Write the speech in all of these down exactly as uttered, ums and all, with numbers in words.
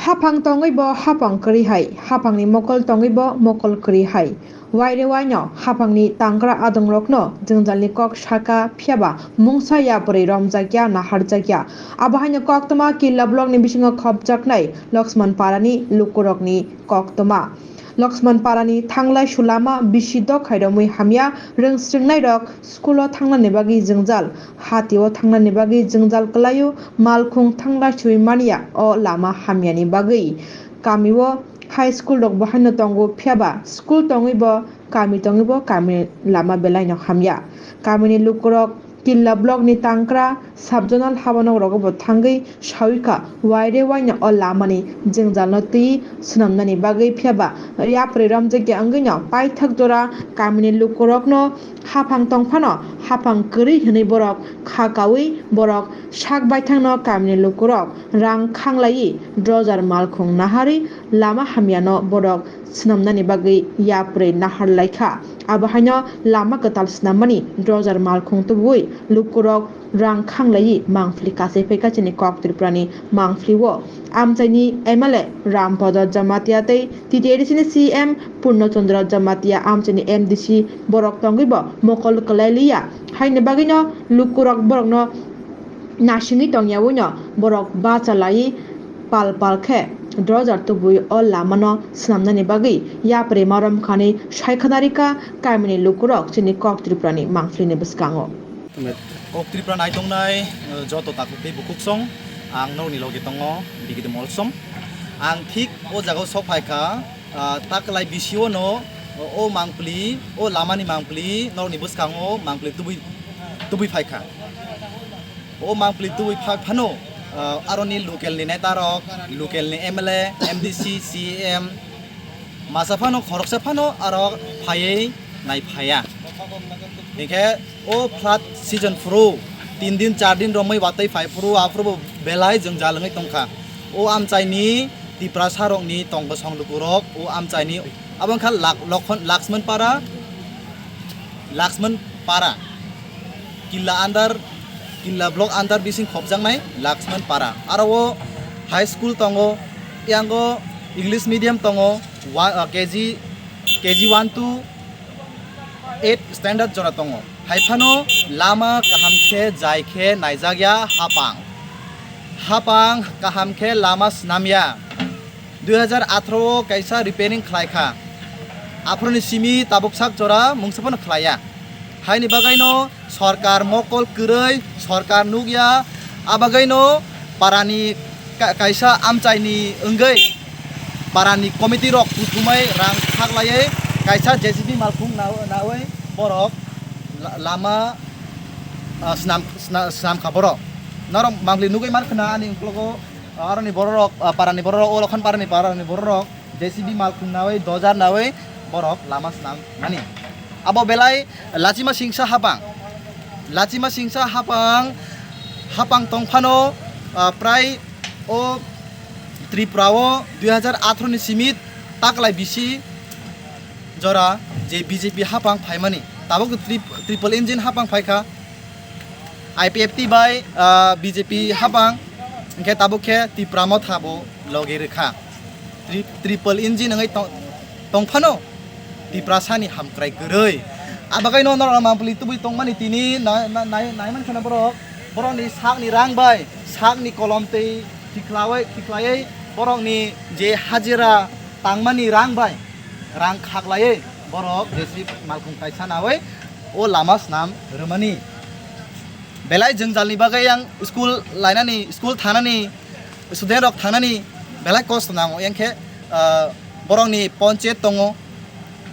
Haphang tongwi bo haphang kwrwi hai, haphangni mokol tongwi bo mokol kwrwi hai. Waire waino haphangni tangkra adongrokno jwngjalni kok saka phiyaba mungsa yapri romjakya naharjakya. Abo haino koktwma Killa blockni bisingo khopjaknai Loksman Parani lukurokni koktwma. Loksman Parani thanglai sulama bisi dokhai romwi hamya, rwngsrwngnairok school-o thangnani bagwi jwngjal, hatio thangnani bagwi jwngjal kwlaio, malkhung thanglai sui manya o lama hamyani bagwi. Kamio high school rok bo haino tongo, phiyaba school tongwi bo, kami tongwi bo, kamini lama belaino hamya. Kamini lukurok Killa blockni tangkra sub-zonal habanok rogo bo thangwi sawi kha, waire waino o lamani jwngjalno twi swnamnani bagwi, phiyaba yapri romjakya wngwino paithak jora kamini lukurokno haphang tongphano haphang kwrwi hwnwi borok kha kaui borok sak baithangno kamini lukurok rang khanglaiwi drojar malkhung naharwi lama hamyano borok swnamnani bagwi yapri nahar lai kha. Abo haino lama kwtal swnammani drojar malkhung tubui lukurok rang khanglaiwi mangpili kasai phai kha chini Kok Tripurani mangpili o. Amchaini M L A Rampada Jamatia tei T T A D C ni C M Purno Chandra Jamatia amchaini M D C borok tongwi bo mokol kwlai liya. Haini bagwino lukurok borokno nasingwi tongyaui no borok bacha lai pal pal khe drojar tubui o lama no swnamnani bagwi yapri marom khani sai khwnari kha kamini lukurok chini Kok Tripura ni mangpili ni bwskango. Kok Tripura naitongnai, eh, joto takhuk tei bukhuk song, ang norokni logi tongo, Bigidi Molsom. Ang thik o jagao sok phai kha, ah, taklai bisio no o mangpili, o lamani mangpili, norokni bwskango mangpili tubui, tubui phai kha. O mangpili tubui phai phano, ah, aroni local ni neta rok, local ni M L A, M D C, C M, masa phano khoroksa phano aro phaiwi nai phaiya. Hinkhe o flood season phuru tin din char din romwi watwi phai phuru aphuru bo belai jwngjal wngwi tongkha. O amchaini Tiprasa rokni tong bwsong lukurok o amchaini abo wngkha Lak-, Lokhon-, Laxman Para, Laxman Para, Killa under, Killa block under bising khopjaknai Laxman Para. Aro o high school tongo, yango English medium tongo, wa-, ah, K G, K G one to eight standard jora tongo. Hai phano lama kaham khe jai khe naijakya hapang. Hapang kaham khe lama snamya. Dui hajar atharo o kaisa repairing khlai kha. Aphuruni simi tabuk sak jora mungsa phano khlaiya. Haini bagaino sorkar mokol kwrwi, sorkar nukya, a bagaino parani ka-, kaisa amchaini wngwi parani committee rok kuthumai rang khaklaiwi kaisa J C B malkhung na-, nawi borok la-, lama, ah, snam, sna-, snam kha borok. Norok mangli nugwi man khna ani uklogo. Aroni bororok, ah, parani bororok, o Lokhon parani parani bororok, J C B malkhung nawi, dojar nawi, borok lama swnam mani. Abo belai lachima singsa hapang. Lachima singsa hapang, hapang tong phano, ah, prai o Tripura o dui hajar atharo ni simi taklai bisi jora je B J P hapang phaimani. Tabuk tri-, triple engine hapang phaikha. I P F T bai, ah, B J P hapang, hingkhe tabuk khe Tipra Motha bo logi rwkha. Tri-, triple engine wngwi tong-, tongphano Tiprasani hamkrai kwrwi. Abagwino norok mangpili tubui tongmani tini na-, na-, nai-, naimankha borok, borokni sakni rang bai, sakni kolom tei khiklaiwi, khiklaiwi borokni je hajira tangmani rang bai, rang khaklaiwi borok J C B malkhung kaisa nawi o lama swnam rwmani. Belai jwngjalni bagwi yang school lainani, school thanani, student rok thanani belai kosto nango. Yang khe, ah, borokni ponchayat tongo,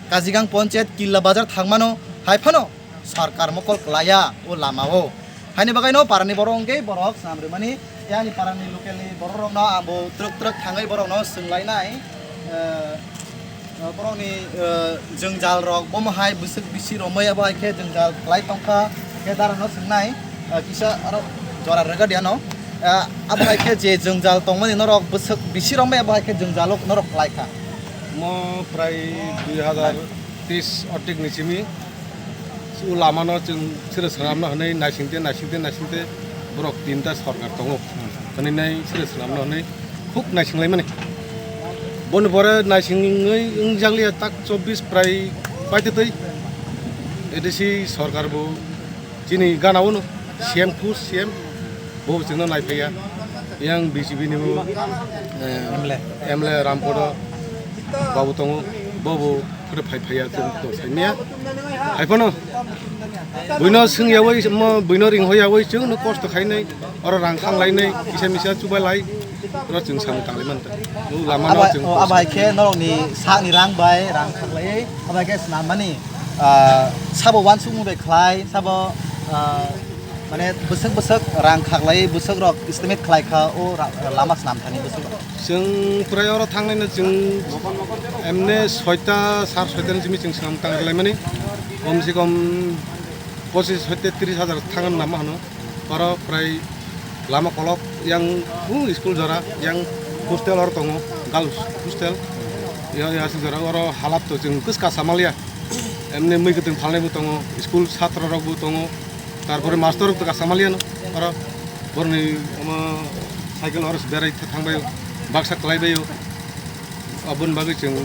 Kajigang ponchayat, Killa Bazar thangmano, hai phano sorkar mokol klaiya o lama o. Haini bagwi no parani borok hwnkhe borok swnam rwmani, yani parani local ni borok rok no ang bo twrwk twrwk thangwi borok no swnglainai. Eh, Borokni, eh, jwngjal rok bomo hai bwswk bisi romwi abo hai khe jwngjal kwlai tongkha, khe dara no swngnai, eh, kisa aro jora rwgadiano, eh, abo hai khe je jwngjal tongmani norok bwswk bisi romwi abo hai khe jwngjalo norok kwlai kha. Mo prai dui hazar teis otik ni simi. O lama no chwng sere swnamno hwnwi naisingte, naisingte, naisingte borok tinta sorkar tongo. Hwnwi nai sere swnamno hwnwi Huk naisinglaimani. Boni pore naisingwi wngjakliya tak chobbish prai paitwtwi. A D C sorkar bo chini gana uno C M khus C M bo chwngno naiphaiya. Yang B J P ni bo, eh, M L A. M L A Rampodo babu tongo, bobo phre phai phaiya chwng to saimaya. Haiphano buino swngyawi mo buino ringhoyawi chwngno kosto khainai, oro rang khanglainai, kisa misa chubalai, oro chwng samung tanglai manta. Bo lama no Abai, chwng o, kosto. Abai khe norokni sakni rang bai rang khaklai, abai khe swnam mani, ah, sabo wansukmung bai khlai, sabo, ah, mane bwswk bwswk rang khaklai, bwswk rok estimate khlai kha o ra-, lama swnam thani bwswk rok. Chwng prai oro thangnai no chwng emne soita, sar soita ni simi chwng swnam tang rwlaimani. Kom se kom pochis hoite tris hajar thangan nama hano. Oro prai lama kolok yang, uh, school jora yang hostel oro tongo, girls hostel. Ya, ya, si jora oro halat to chwng kwska samalia. Emne mui kwtwng phalnai bo tongo, school chatra rok bo tongo, tarpore master rok to kwska maliano. Oro borni omo cycle oro se berai thangbai, baksa kwlaibai. Aboni bagwi chwng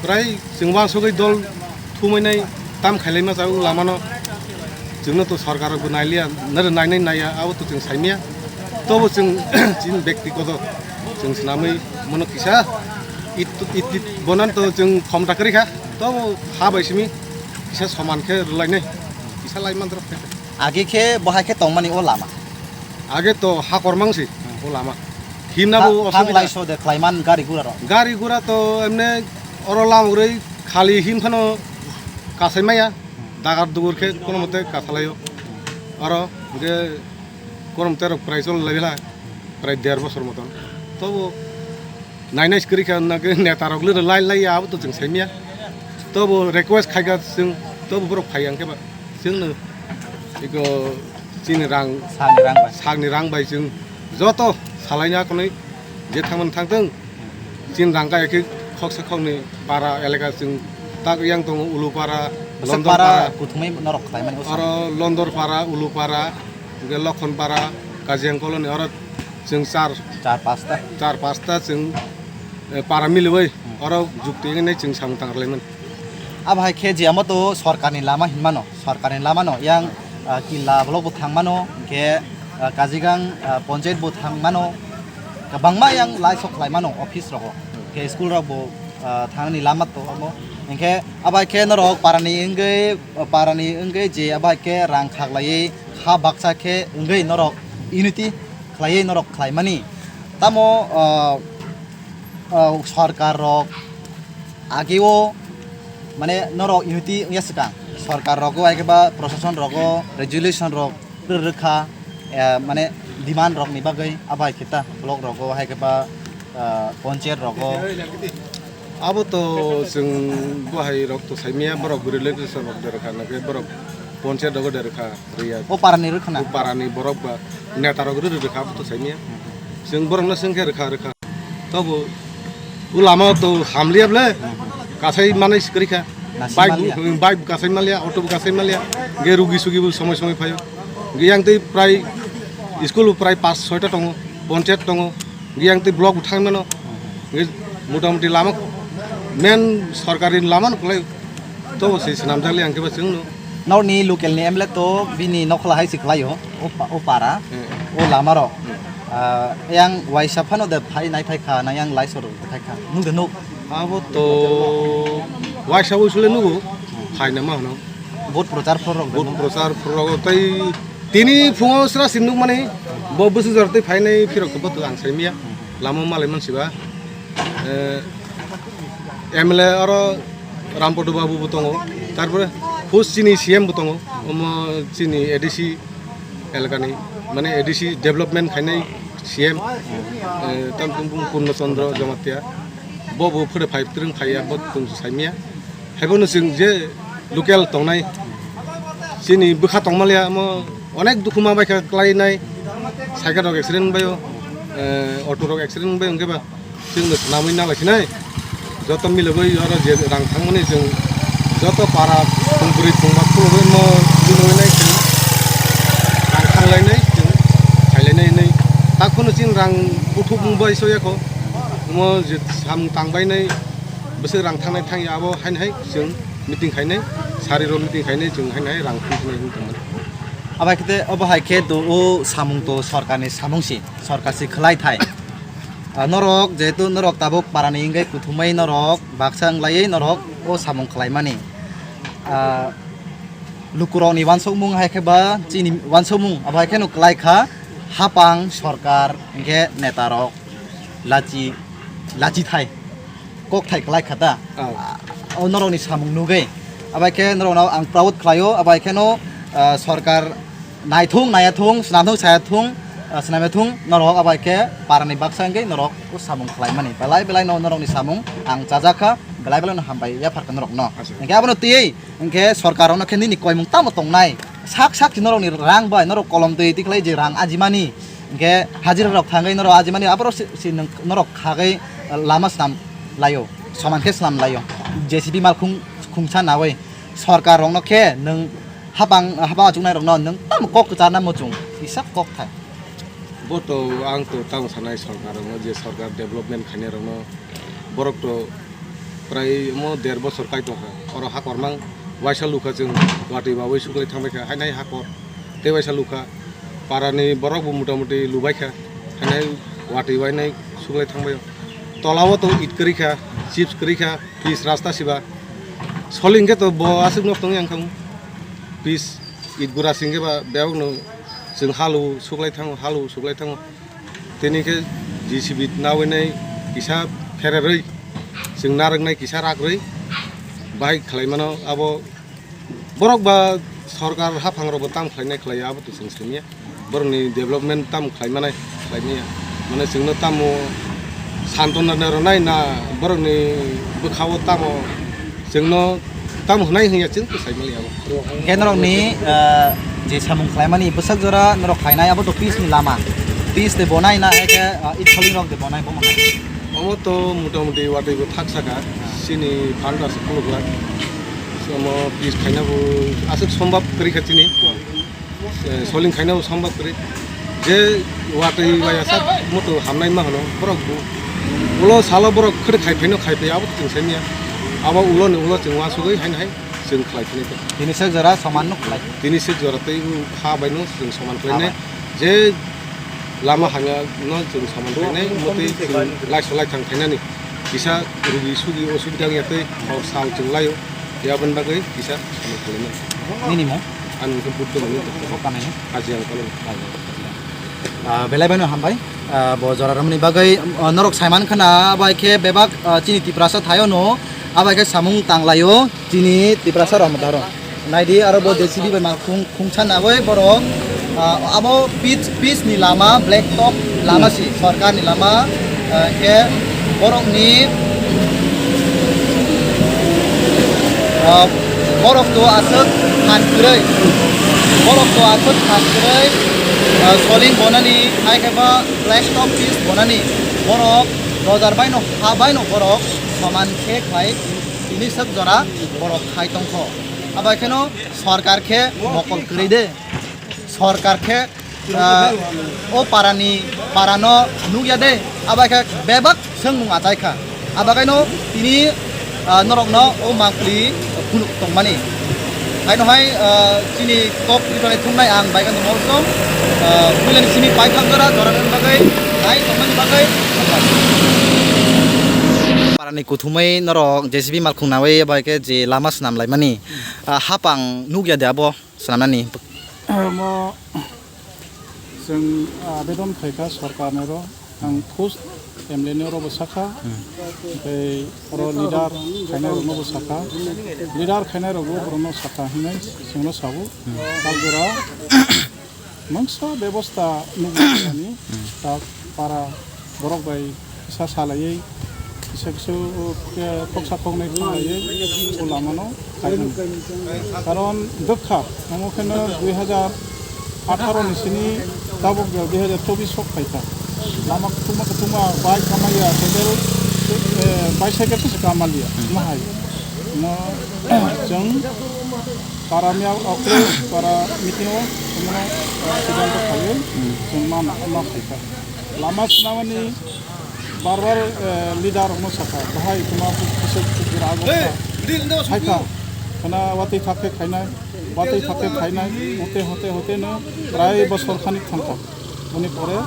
prai chwng uansugwi dol thumainai tam khailaima jago lamano. Chwngno to sorkar bo nailiya, nare nainai naiya, abo to chwng saimaya. Tobo chwng chini bektigoto chwng swnamwi mono kisa it, it, it bonan to chwng khomta kwrwi kha. Tobo ha bai simi kisa soman khe rwlainai, kisa lai mantra. Age khe bo hai khe tongmani o lama? Age to hakor mang si o lama. Himna bo thang osubida. Lai so de khlaiman gari gura rok. Gari gura to emne oro lamugri khali him phano kasai maya. Dagar dugur khe kono mote kasalaio. Oro je kono mote rok prai chol lai la. Prai der bosor moton. Tobo nainai kwrwi kha na khe neta rok le lai lai ya abo to chwng saimaya. Tobo request khai kha chwng, tobo borok phai yang khe ba chwngno iko chini rang, sakni rang bai, sakni rang bai chwng joto salaina konwi je thangmani thangthwng. Chini rang kaya khe khoksa khokni para elaka chwng tak yang tongo Ulupara, bwswk London para para, kuthumwi norok khlaimani bwswk. Oro Londor para, Ulupara, hwnkhe Lokhon para, Kajiang Colony, oro chwng char, char pasta, char pasta chwng, eh, para miliwi, hmm, oro jukti wngwi chwng samung tang rwlaimani. Abo hai khe je amo to sorkarni lama hinmano, sorkarni lamano yang, ah, killa block bo thangmano, hwnkhe, ah, Kajigang, ah, ponchayat bo thangmano, kwbangma yang laisok khlaimano office rogo, hwnkhe school rok bo, ah, thangnani lama to omo, hwnkhe abo hai khe norok parani wngwi, parani wngwi je abo hai khe rang khaklaiwi kha baksa khe wngwi norok unity khlaiwi norok khlaimani. Tamo, ah, ah, sorkar rok ageo mane norok unity wngya swkang. Sorkar rogo hai khe ba proshashon rogo resolution rok rw-, rwkha, eh, mane demand rokni bagwi abo hai khe ta block rogo hai khe ba, ah, ponchayat rogo. Abo to chwng bo hai rok to saimaya, borok bwrwi legislation rok de rwkha, nokhe borok ponchayat rogo de rwkha, rwya. O parani rwkha na? O parani borok ba neta rok rw-, rw-, rwkha, abo to saimaya. Chwng borokno chwng khe rwkha, rwkha. Tobo o lama to hamliya ble, kasai manai se kwrwi kha. Bike bo, bike bo kasai manliya, auto bo kasai manliya. Ge rugi sugi bo somoi somoi phaio. Ge yang tei prai school bo prai pas soita tongo, ponchayat tongo. Ge yang tei block bo thang mano. Ge motamuti lama main sorkari lama no kwlai. Tobo se swnamjakli ang khe ba chwngno. Norokni local ni M L A to bini nokhola hai se khlaio, o pa-, o para, hmm, o lama rok. Hmm. Ah, yang waisa phano de phai nai phai kha, na yang laisor khai kha. Nuk de nuk. Abo to waisa uisule nugo, phaina ma hwno. Vote prochar phoro rok de nuk. Vote prochar phoro rok tei tini phungo sra sim nuk mani, bo bwswk jora tei phainai phirok khe bo to ang saimya. Hmm. Lama malai mansiba. Eh, M L A oro Rampodo Babu bo tongo, tarpore host chini C M bo tongo, omo chini A D C elakani, mane A D C development khainai C M, eh, tamtwng bung Purno Chandra Jamatia, bo bo phwrwi phai twrwng phaiya, bo tong saimya. Haibono chwng je local tongnai, chini bwkha tongmaliya, omo onek dukhu ma baikha klainai, cycle rok accident baio, eh, auto rok accident baio, hwnkhe ba chwngno swnamwi nalaisinai. Joto milogwi oro je rang thangmani chwng joto para thwng bwrwi thwng ba khulugwi no milogwi nai chwng rang thanglainai chwng khailainai hinwi. Takhwno chini rang Kuthukmung bai soyakho, omo je samung tangbainai, bwswk rang thangnai thangya, abo haino hai chwng meeting khainai, sariro meeting khainai, chwng haino hai rang thangsinai wng tongmani. Abai khe obo hai khe do o samung to sorkarni samung si, sorkar si khwlai thai. Ah, norok jehetu norok tabuk parani wngwi kuthumai norok baksa wnglaio norok o samung khwlaimani. Ah, lukurokni uansukmung hai khe ba chini uansukmung abo hai kheno kwlai kha, hapang sorkar hinkhe netarok lachi, lachi thai, kok thai kwlai kha ta. Ah. Ah, o norokni samung nugwi abo hai khe norokno ang proud khlaio, abo hai kheno, ah, sorkar naithung naiyathung, swnamthung sayathung, ah, swnamyathung norok abo hai khe parani baksa wngwi norok o samung khlaimani belai belai no norokni samung ang chajakha, belai belai no hambai yapharkha norokno. Acha. Hinkhe abono twiwi Hinkhe sorkar rokno khe nini koimung tamo tongnai? Sak sak si norokni rang bai norok kolom twi tikhlai je rang ajimani. Hinkhe hajira rok thangwi norok ajimani aborok si, si nwng, norok khagwi lama swnam laio, soman khe swnam laio. J C B mal khung, khungsa nawi sorkar rokno khe nwng hapang, hapang achuknai rokno nwng tamo kok kwcharna muchung kisa kok thai. Bo to ang to tamo sanai sorkar rokno je sorkar development khainai rokno borok to prai omo der bosor kai tongkha. Oro hakor mang waisa lukha chwng watwi bawi suklai thangbai kha, hainai hakor tei waisa lukha. Parani borok bo mota moti lubai kha, hainai watwi wainai suklai thangbai. Tolao to it kwrwi kha, chips kwrwi kha, pitch rasta siba. Soling khe to bo aswk nok tongwi ang kha. Pitch it gura singkhe ba bebak no chwng halu suklai thango, halu suklai thango. Tini khe J C B nawi nai kisa phererwi, chwng narwknai kisa rakrwi, bai khlai mano. Abo borok ba sorkar haphang rok bo tam khlainai khlaiya, abo to chwng simiya. Borokni development tam khlai manai, khlai maya. Mane chwngno tamo santona rwnai na borokni bwkhao tamo chwngno tamo hwnai hwnya chwng to sai mali abo. Hinkhe norokni, ah, je samung khlaimani bwsak jora norok khainai abo to pitch ni lama. Pitch de bonai na, hinkhe, ah, it soling rok de bonai bomo hai. Omo to mota moti watwi bo thak saka, chini fund aswk khuluk lak. Omo pitch khaina bo aswk sombab kwrwi kha chini. Eh, soling khaina bo sombab kwrwi. Je watwi bai aswk moto hamnai ma hwno borok bo. Ulo salo borok khwrwi khai phaino khai phai abo chwng sai manya. Abo ulo ni ulo chwng uansugwi haino hai. Chwng khlai phini khe. Tini sek jora soman nuk khlai. Tini sek jora tei kha bai no chwng soman khlai nai. Kha bai. Je lama hamya no chwng soman khlai nai, motwi chwng lai solai thang khainani. Kisa rugi sugi osubida wngya tei hor sal chwng laio. Aboni bagwi kisa soman khlai nai. Nini mung? Ani mung khe Buddha mani. Bo kanai no? Haji ang kono. Ah, belai bai no hambai. Ah, bo jora ramani bagwi, ah, norok saiman khana bai khe bebak, ah, chini Tiprasa thaio no. Abai khe samung tang laio. Chini Tiprasa rok mwtaro. Naidi aro bo J C B bai ma khung, khungsa nagoi borok, ah, abo pitch, pitch ni lama, black top lama si, sorkar ni lama, ah, khe borok ni, ah, borok to aswk phan kwrwi, borok to aswk phan kwrwi, ah, soling bonani, hai khe ba black top pitch bonani, borok rojar bai no, ha bai no borok soman khe khlai. Tini sak jora borok khai tongkho. Abo kheno sorkar khe mokol kwrwi de. Sorkar khe, ah, o parani, parano nukya de. Abo khe bebak swngmung achai kha. Abo kaino tini, ah, norokno o mangpli phunuk tongmani. Haino hai, ah, chini kok rwmani thumnai ang bai khe tongma song, ah, puilani simi paithak jora, jora rwna bagwi, nai tongmani bagwi. Parani kuthumui norok J C B malkhung naui bai khe je lama swnam laimani, ah, hapang nukya de abo swnamnani? Omo chwng abedon khaikha sorkarnoro, ang khus M L A ni oro bo sakha, hmm, tei oro leader khainai rokno bo sakha, leader khainai rokbo borokno sakha hinwi chwngno sabo. Hmm. Taljora mungsa bebosta nukjakmani, hmm, ta para borok bai kisa salaiwi, kisa kisa, uh, khe khoksa khoknwi khlaiwi o lamano khaimani. Karon dwkha, omo kheno dui hajar atharo ni sini tabuk dui hajar chobis sok phaikha. Lama kuthuma kuthuma bike kamaliya, cycle, eh, bicycle se kamaliya, hmm, mahai. Mo, chwng para miya okre para meeting o, omono, eh, siddhanto khaiwi, hmm, chwng ma, ma phaikha. Lama swnamani bar bar, eh, leader rokno sakha, bahai tuma kisa kisa rago kha. Hai kha, khana watwi thak khe khainai, watwi thak khe khainai, hote, hote, hote no prai bosor khanik thang kha. Boni pore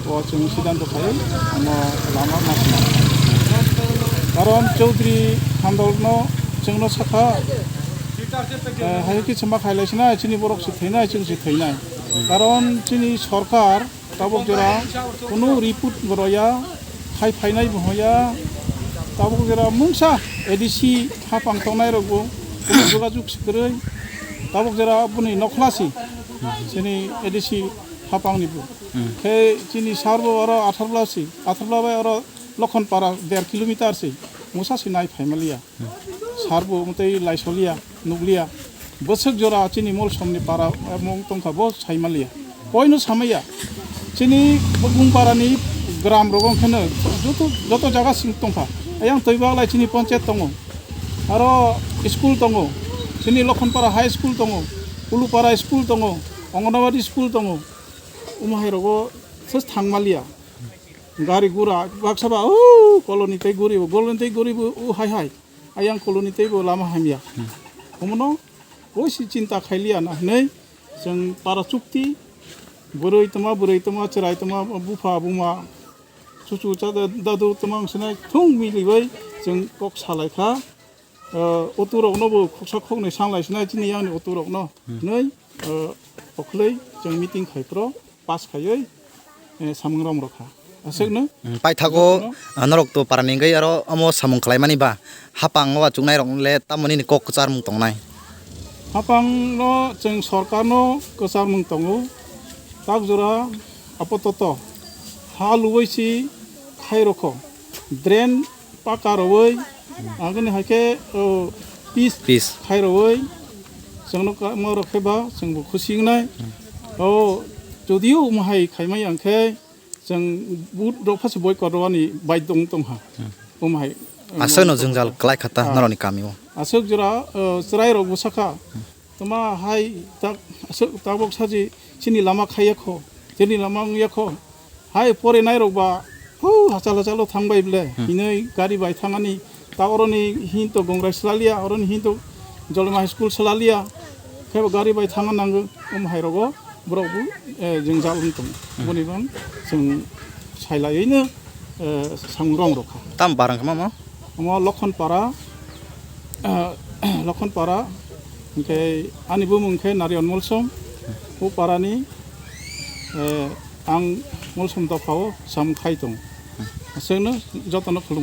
o chwng siddhanto khai, omo lama ma swnam. Karon Chaudhary Handal no chwngno sakha, eh, hai khe chwma khailai sinai, chini borok se thwinai, chwng se thwinai. Karon chini sorkar tabuk jora kunu report bo rwya, hai phainai bo hwnya, tabuk jora mungsa A D C hapang tongnai rokbo kunu jogajog se kwrwi, tabuk jora boni nokhla si chini A D C hapang ni bo. Hmm. Khe chini sar bo oro Atharpla si, Atharpla bai oro Lokhonpara der kilometer si, musa si nai phaimaliya. Sar bo mwtwi laisolia, nuklia. Bwswk jora chini Molsomni para mung tongkha, bo saimaliya. Koino samaya. Chini Bugungparani gram rogo kheno joto, joto jaga sing tongkha. Ayang twi baglai chini panchayat tongo. Aro school tongo. Chini Lokhonpara High School tongo. Ulupara school tongo. Anganwadi school tongo. Omo hai rogo ses thangmaliya. Gari gura baksa ba, o, koloni tei guribo, koloni tei guribo, o, hai hai. Ayang koloni tei bo lama hamya. Hmm. Omono, o si chinta khailiya na hinui, chwng para chukti, bwrwi tongma, bwrwi tongma, chwrai tongma, bupha, buma, chuchu, cha, da-, dadu tongma wngsinai, thung milibai, chwng kok salai kha. O, otu rokno bo khoksa khoknwi sanglai sinai chini yang ni otu rokno. Hmm. Nui, o, okhwlwi chwng meeting khai phro pass khaiwi, eh, samung rom rokha. Aswkno. Hmm, paithago, jotono, ah, norok to parani wngwi aro omo samung khlaimani ba hapang o achuknai rok le tamo nini kok kwcharmung tongnai? Hapang no chwng sorkar no kwcharmung tongo. Tak jora apototo ha luwai si khai rokho. Drain paka rwui, agini hai khe, o, pis Pis. Khai rwui, chwngno ka-, mo rok khe ba, chwng bo khusi wngnai. O, jodio omo hai khaimai ang khe, chwng but rok pha se boycott rwani baidong tong ha. Hmm. Omo hai, Aswkno omo jwngjal kwlai kha ta Ah. norokni kamio. Aswk jora, o, chwrai rok bwsa kha. Toma hai tak, aswk tabok saji chini lama khaiya kho, chini lama wngya kho. Hai porinai rok ba, hu, hachal hachal o thang bai ble, Hmm. hinui gari bai thangani, ta oroni hinto Gongrai swlaliya, oroni hinto Jolima High School swlaliya, khe bo gari bai thangna nango, omo hai rogo borok bo, eh, jwngjal wng tongo. Hmm. Boni bang chwng sailaiwi no, eh, samung rong rok kha. Tam barang khe mamo? Omo Lokhonpara, ah, Lokhonpara, hwnkhe ani bumung khe Narion Molsom, o parani, eh, ang Molsom dophao samung khai tongo. Aswkno jotono khulum.